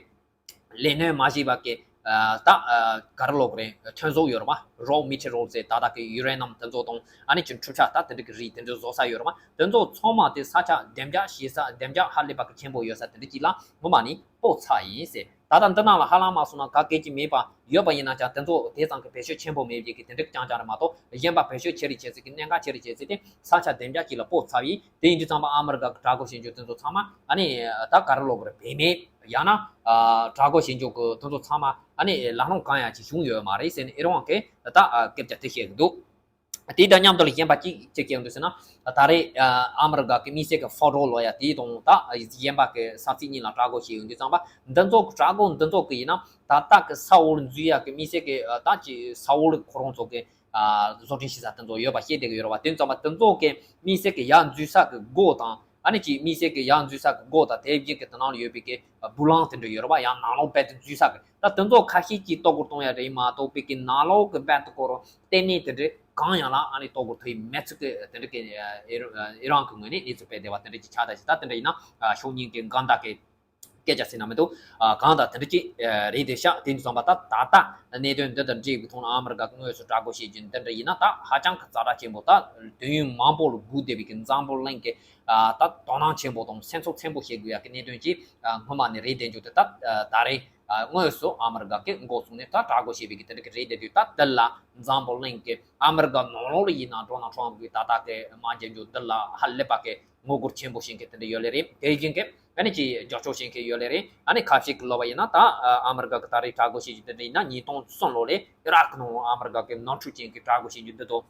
ལས་སྣོན་མ་བྱས་པ་གི་ཨ་ད་ཨ་ག་རེ་ལབ་དགོས་རེད། ཐོན་ཟོག་ཡོད་རེད་པ། རོ་མེ་ཊི་རལ་ཟེར། ད་ལྟ་གི་ཡུ་རེ་ནམ་དེ་ཚོ་དང་། ཨ་ནི་ཅིག་འཕྲུལ་ཆས་ད་དེ་འདྲ་གི་རིགས་དེ་འདྲ་བཟོ་ས་ཡོད་རེད་པ། དེ་ཚོ་ཚང་མ་དེ་ས་ཆ་བདེ་འཇགས་བྱེད་ས། བདེ་འཇགས་ཧ་ལས་པ་གི་ཆེན་པོ་ཡོད་ས་དེ་འདྲ་ཅིག་ལ་སྔོན་མ་ནས་སྤོ་ཚར་ཡིན་ཟེར། ད་ལྟ་འདི་ནང་ལ་ཧ་ལམ་མ་སོང་ན་ག་གེ་ཅིག་མེད་པ་ཡོད་པ་ཡིན་ན་ཀྱང་། དེ་ཚོ་དེ་ཙམ་གྱི་བེད་སྤྱོད་ཆེན་པོ་མེད་པའི་གི་དེ་འདྲ་རྐྱང་རྐྱང་རེད་མ་གཏོགས། གཞན་པ་བེད་སྤྱོད་བྱེད་རེས་བྱེད་ས་གི་གནད་འགག་བྱེད་རེས་བྱེད་ས་དེ་ས་ཆ་བདེ་འཇགས་ཅིག་ལ་སྤོ་ཚར་བས། དེ་ཡིན་དུས་ཙམ་པ་ཨ་མི་རི་ཀ་གི་དྲག་རྒོལ་བྱེད་རྒྱུ་དེ་ཚོ་ཚང་མ་ཨ་ནི་ད་ག་རེ་ལབ་དགོས་རེད། བེད་མེད། ཡང་ན་ཨ་དྲག་རྒོལ་བྱེད་རྒྱུ་གི་དེ་ཚོ་ཚང་མ་ཨ་ནི་ལམ་ལྷོང་གང་ཡང་ཅིག་བྱུང་ཡོད་མ་རེད་ཟེར་ནས་ཨི་རན་གྱིས་ད་ཨ་སྐད་ཆ་དེ་བཤད་ཀྱི་འདུག་དེ་དང་མཉམ་དུ་ལ་གཞན་པ་གཅིག་ཅིག་བཤད་ཀྱི་འདུག་ཟེར་ན། ད་རེས་ཨ་ཨ་མི་རི་ཀ་གི་དམིགས་བསལ་གྱི་ཧྥོ་ཌོ་ལབ་ཡ་དེ་དང་། ད་གཞན་པ་གི་ས་ཚིགས་གཉིས་ལ་དྲག་རྒོལ་བྱས་ཡོང་དུས་ཙམ་པ། འདི་ཚོ་གི་དྲག་རྒོལ་འདི་ཚོ་གི་ཡིན་ན་ད་ལྟ་གི་ས་འོག་ལ་འཛུལ་ཡ་གི་དམིགས་བསལ་གྱི་ཨ་ད་ཅིག་ས་འོག་ལ་ཁོ་རང་ཚོ་གི་ཨ་བཟོ་སྐྲུན་བྱེད་ས་དེ་ཚོ་ཡོད་པ་བཤད་བསྡད་ཀྱི་ཡོད་རེད་པ། དེ་ཙམ་པ་དེ་ཚོ་གི་དམིགས་བསལ་གྱི་ཡར་འཛུལ་ས་གི་སྒོ་དང་། ཨ་ནི་ཅིག་དམིགས་བསལ་གྱི་ཡར་འཛུལ་ས་གི་སྒོ་དང་། དེ་བཞིན་གྱི་དེ་ནང་ལ་ཡོད་པའི་གི་བུ་ལོན་དེ་འདྲ་ཡོད་རེད་པ། ཡང་ནང་ལོགས་རྦད་དེ་འཛུལ་ས་གི། ད་དེ་ཚོ་ཁ་ཤས་ཀྱིས་གཏོར་རྒོལ་གཏོང་ཡ་རེད་མ་གཏོགས་པའི་གི་ནང་ལོགས་གི་རྦད་དེ་ཁོ་རང་ལྟེ་གནས་དེ་འདྲ་གང་ཡང་ལ་ཨ་ནི་གཏོར་རྒོལ་ཐུབ་ཡི་མེད་ཚུལ་གྱི་དེ་འདྲ་གི་ཨི་རན་གྱི་ངོས་ནས་གནས་ཚུལ་སྤེལ་བསྡད་པ་དེ་འདྲ་ཅིག་ཆགས་བསྡད་ཤག་ད་དེ་འདྲ་ཡིན་ན་ཕྱོགས་གཉིས་ཀྱི་གང་ལྟར་གྱི་སྐད་ཆ་ཟེར་ན་མི་འདུག་གང་ལྟར་དེ་འདྲ་ཅིག་རེད་བསྡད་ཤག་དེ་ཡིན་དུས་ཙམ་པ་ད་ད་ལྟ་གནད་དོན་འདི་དང་འབྲེལ་བའི་ཐོག་ནས་ཨ་མི་རི་ཀ་གི་དངོས་སུ་དྲག་རྒོལ་བྱེད་རྒྱུ་འདི་འདྲ་ཡིན་ན། ད་ཧ་ཅང་གི་ཛ་དྲག་ཆེན་པོ། ད་དུས་ཡུན་མང་པོ་ལ་སྒུག་བསྡད་པའི་གི་འཛམ་བུ་གླིང་གི་ད་དོ་སྣང་ཆེན་པོ་དང་སེམས་ཚོར་ཆེན་པོ་བྱེད་དགོས་ཡ་གི་གནད་དོན་ཅིག་སྔོན་མ་ནས་རེད་བསྡད་རྒྱུ་དེ། ད་ད་རེས་དངོས་སུ་ཨ་མི་རི་ཀ་གིས་འགོ་བཟུང་ནས་ད་དྲག་རྒོལ་བྱས་པའི་གི་དེ་འདྲ་གི་རེད་བསྡད་དུས། ད་དེ་ལ་འཛམ་བུ་གླིང་གི་ཨ་མི་རི་ཀ་ནང་ལོགས་ལ་ཡིན་ན་ཌོ་ནལ་ཊམ་པ་གིས་ད་ལྟ་གི་དམག་རྒྱག་རྒྱུ་འདི་ལ་ཧ་ལས་པ་གི་ངོ་རྒོལ་ཆེན་པོ་བྱེད་མཁན་དེ་འདྲ་ཡོད་ལེ་རེད། དེ་བཞིན་གྱི་ཨ་ནི་ཅིག་རྒྱབ་སྐྱོར་བྱེད་མཁན་ཡོད་ལེ་རེད། ཨ་ནི་ཁ་ཤས་ཀྱིས་ལབ་པ་ཡིན་ན། ད་ཨ་མི་རི་ཀ་གི་ད་རེས་དྲག་རྒོལ་བྱེད་རྒྱུ་དེ་འདྲ་ཡིན་ན་ཉིས་སྟོང་གསུམ་ལོ་ལ་ཨི་རག་གི་ནང་ཨ་མི་རི་ཀ་གི་ནོར་འཁྲུལ་ཅན་གྱི་དྲག་རྒོལ་བྱེད་རྒྱུ་འདི་དང་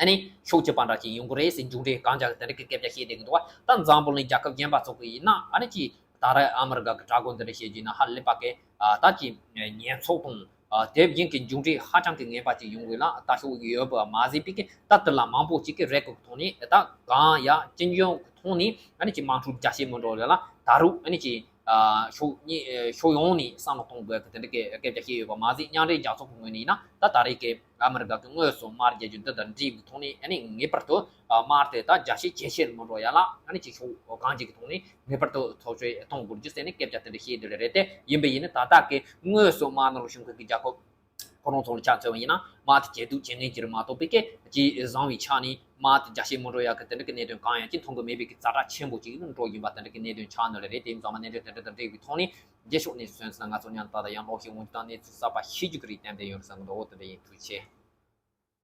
ཨ་ནི་ཤུགས་ཆེ་བ་འདྲ་ཅིག་ཡོང་གི་རེད་ཟེར། མཇུག་འབྲས་གང་རྒྱག་གི་དེ་འདྲ་གི་སྐད་ཆ་བཤད་བསྡད་ཀྱི་འདུག་བ། ད་འཛམ་བུ་གླིང་རྒྱལ་ཁབ་གཞན་པ་ཚོ་གི་ཡིན་ན་ཨ་ནི་ཅིག་ད་རེས་ཨ་མི་རི་ཀ་གི་དྲག་རྒོལ་འདི་འདྲ་བྱེད་རྒྱུ་ཡིན་ན་ཧ་ལས་པ་གི་ཨ་ད་ཅིག་ཉེན་ཚབས་དང་། ཨ་དེ་བཞིན་གྱི་མཇུག་འབྲས་ཧ་ཅང་གི་ངན་པ་ཅིག་ཡོང་གི་ལ་ལྟ་ཤོག་ཡོད་པ་མ་ཟད་པའི་གི། ད་དེ་ལ་མང་པོ་ཅིག་གིས་རེ་སྐུལ་གྱི་ཐོག་ནས། ད་གང་ཡང་ཅི་འཇོན་གྱི་ཐོག་ནས་ཨ་ནི་ཅིག་དམག་འཁྲུག་རྒྱག་བྱེད་མི་འགྲོ་ལ་ལ། ད་རུང་ཨ་ནི་ཅིག་ཨ་ཕྱོགས་གཉིས་ཨ་ཕྱོགས་ཡོངས་ནས་བསམ་བློ་གཏོང་དགོས་གི་དེ་འདྲ་གི་སྐད་ཆ་བཤད་ཡོད་པ་མ་ཟད། མཉམ་འབྲེལ་རྒྱལ་ཚོགས་ཀྱི་ངོས་ནས་ཡིན་ན། ད་ད་རེས་ཀྱི་ཨ་མི་རི་ཀ་གི་དངོས་སུ་དམག་རྒྱག་རྒྱུ་འདི་དང་འབྲེལ་བའི་ཐོག་ནས་ཨ་ནི་ངེས་པར་དུ་ཨ་དམག་དེ་ད་རྒྱ་ཆེ་ཇེ་ཆེར་མི་འགྲོ་ཡ་ལ་ཨ་ནི་ཅིག་ཕྱོགས་གང་ཅིག་གི་ཐོག་ནས་ངེས་པར་དུ་ཐག་གཅོད་གཏོང་དགོས་རྒྱུ་ཟེར་ནས་སྐད་ཆ་དེ་འདྲ་བཤད་བསྡད་ལེ་རེད། དེ་ཡིན་པ་ཡིན་ན་ད་ལྟ་གི་དངོས་སུ་དམག་ནང་ལ་ཞུགས་མཁན་གྱི་རྒྱལ་ཁབ་ཁོ་རང་ཚོ་ལ་ཆ་མཚོན་པ་ཡིན་ན། དམག་དེ་ཇེ་སྡུག་ཇེ་ངན་གྱི་རེད་མ་གཏོགས་པའི་གི་ཇེ་བཟང་བའི་ཆ་ནས་དམག་དེ་རྒྱ་ཆེར་མི་འགྲོ་ཡ་གི་དེ་འདྲ་གི་གནད་དོན་གང་ཡང་ཅིག་མཐོང་གི་མེད་པའི་གི་ཛ་དྲག་ཆེན་པོ་ཅིག་འགྲོ་བཞིན་པ་དེ་འདྲ་གི་གནད་དོན་ཆགས་ནི་ལེ་རེད། དེ་ཡིན་ཙང་མ་གནད་དོན་དེ་འདྲ་དང་འབྲེལ་བའི་ཐོག་ནས་རྗེས་ཕྱོགས་ནས་སོང་ཙང་ང་ཚོ་མཉམ་དུ་ད་ལྟ་ཡང་ལོག་ཤིག་འོང་རྒྱུ་དང་གནས་ཚུལ་གསར་པ་ཤེས་རྒྱུ་གི་རིགས་ཏན་ཏན་ཡོད་རེད་བསམ་གི་འདུག་འོ་དེ་འདྲ་ཡིན། ཐུགས་རྗེ་ཆེ།